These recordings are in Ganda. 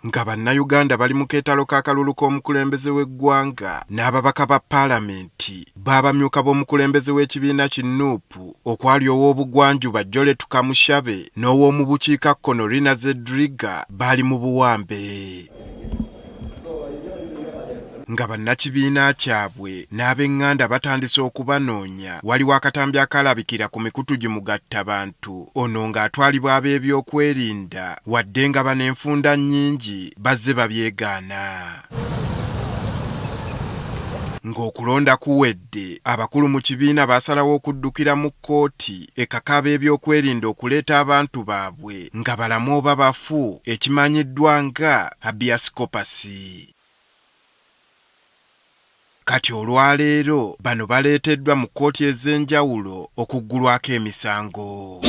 Nga Bannayuganda bali mu keetalo k'akalulu k'omukulembeze w'eggwanga n'ababaka ba Paalamenti, b'abamyuka b'omukulembeze w'ekibiina ki Nup okwali ow'obugwanjuba Jolet Kamushabe n'ow'omu bukiikakkono Rina Zedriga baali mu buwambe. Nga bannakibiina kyabwe n'ab'eŋŋanda batandise okubanoonya, waliwo akatambi akaalabikira ku mikutu gi mugattabantu ono ng'atwalibwa ab'ebyokwerinda wadde nga bano enfunda nnyingi bazze babyegaana. Ng'okulonda kuwedde, abakulu mu kibiina baasalawo okuddukira mu kkooti ekaka ab'ebyokwerinda okuleeta abantu baabwe nga balamu oba bafu ekimanyiddwa nga habeas corpus. Kati olwaleero bano baleeteddwa mu kkooti ez'enjawulo okuggulwako emisango.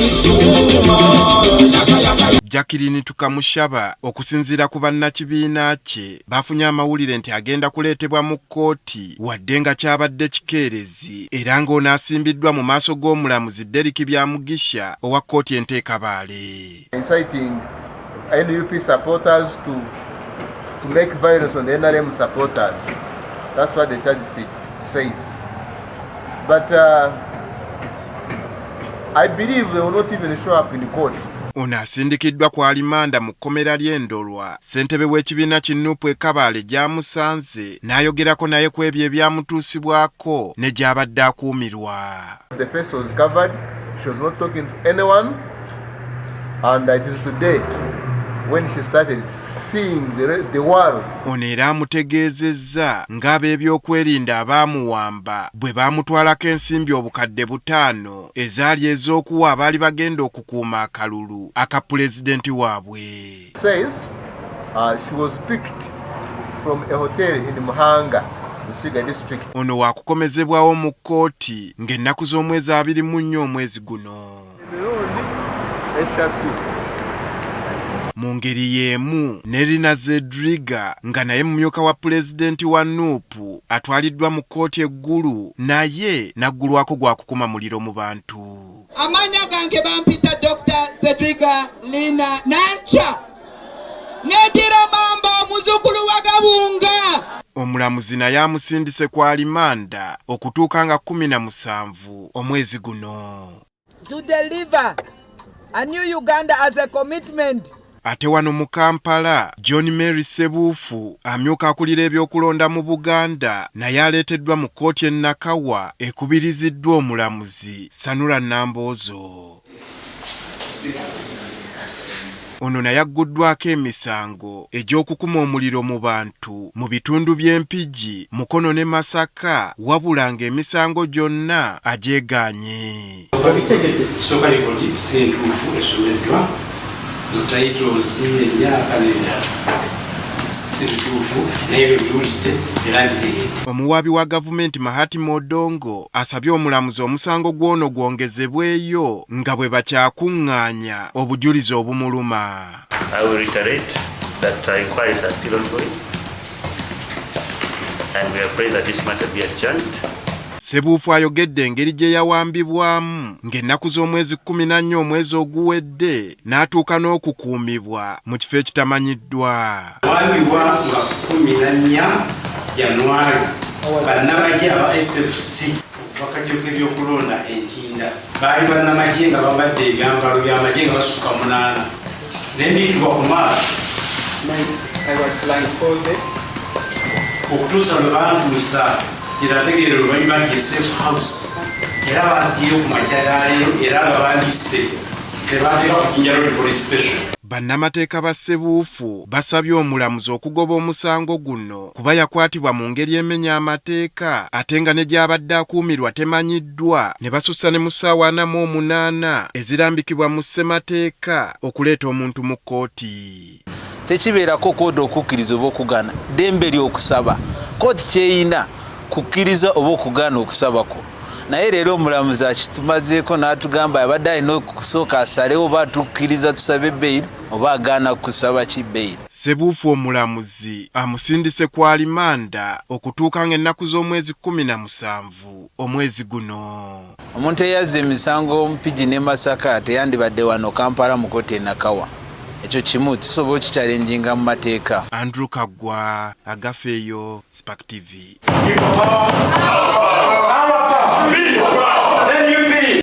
Jacqueline Tukamushaba okusinziira ku bannakibiina kye bafunye amawulire nti agenda kuleetebwa mu kkooti wadde nga kyabadde kikeerezi era ng'ono asimbiddwa mu maaso g'omulamuzi Derrick Byamugisha owa kkooti enteekabaale. Inciting NUP supporters to make violence on the NRM supporters. That's what the charge sheet says. But I believe they will not even show up in court. Ono asindikiddwa ku alimanda mu kkomera ly'e Ndorwa, ssentebe w'ekibiina ki Nup e Kabale gy'amusanze n'ayogerako naye ku ebyo ebyamutuusibwako ne gy'abadde akuumirwa. The face was covered, she was not talking to anyone, and it is today when she started seeing the world. Ono era amutegeezezza ng'ab'ebyokwerinda abaamuwamba bwe baamutwalako ensimbi 5000 ezaali ez'okuwa abaali bagenda okukuuma akalulu aka pulezidenti waabwe. Says she was picked from a hotel in Muhanga, Busiga district. Ono waakukomezebwawo mu kkooti ng'ennaku z'omwezi 24 omwezi guno. Emirundi 3. Mu ngeri y'emu ne Rina Zedriga nga naye mumyuka wa pulezidenti wa Nup atwaliddwa mu kkooti eggulu naye n'aggulwako gwa kukuma muliro mu bantu. Amanya gange bampita Dr. Zedriga Lina Nancha netira mamba muzukulu wa Gabunga. Omulamuzi naye amusindise ku alimanda okutuuka nga 17 omwezi guno. To deliver a new Uganda as a commitment. Ate wano mu Kampala, John Mary Sebuufu amyuka akulira ebyokulonda mu Buganda naye aleeteddwa mu kkooti e Nakawa ekubiriziddwa omulamuzi Sanura Namboozo. Ono naye agguddwako emisango egy'okukuma omuliro mu bantu mu bitundu by'Empigi, Mukono ne Masaka, wabula ng'emisango gyonna agyegaanye. Kisooka likodi si ntuufu esomeddwa mu titles, emyaka n'ebirala si bituufu, naye bwe biwulidde era mbitegedde. Omuwaabi wa gavumenti Mahati Modongo asabye omulamuzi omusango gw'ono gwongezebweyo nga bwe bakyakuŋŋaanya obujulizi obumuluma. I will reiterate that inquiries are still ongoing and we are praying that this matter be adjourned. Sebuufu ayogedde engeri gye yawambibwamu ng'ennaku z'omwezi 14 omwezi oguwedde n'atuuka n'okukuumibwa mu kifo ekitamanyiddwa. Wambibwa nga 14 Januari bannamagye aba SFC okuva kakiiko k'ebyokulonda Entinda. Baali bannamagye nga bambadde ebyambalo by'amagye nga basukka munaana nembiikibwa ku maaso I was blindfolded. Okutuusa lwe bantuusa gyenategeera oluvannyuma nti e safe house, era banziyeyo ku makya ga leero era nga bambisse tebanteeka ku Jinja Road Police Station. Bannamateeka ba Sebuufu basabye omulamuzi okugoba omusango guno kuba yakwatibwa mu ngeri emenya amateeka ate nga ne gy'abadde akuumirwa temanyiddwa, ne basussa ne mu ssaawa 48 ezirambikibwa mu ssemateeka okuleeta omuntu mu kkooti. Tekibeerako kooti okukkiriza oba okugaana, ddembe ly'okusaba. Kooti kyeyina kukkiriza oba okugaana okusabako, naye leero omulamuzi akitumazeeko n'atugamba abadde alina okusooka asalewo oba atukkiriza tusabe bail oba agaana kusaba ki bail. Sebuufu omulamuzi amusindise ku alimanda okutuuka ng'ennaku z'omwezi 17 omwezi guno. Omuntu eyazza emisango Mpigi ne Masaka teyandibadde wano Kampala mu kooti e Nakawa. Ekyo kimu tusobola okukyalenjinga mu mateeka. Andrew Kaggwa, Agafeeyo, Spark TV.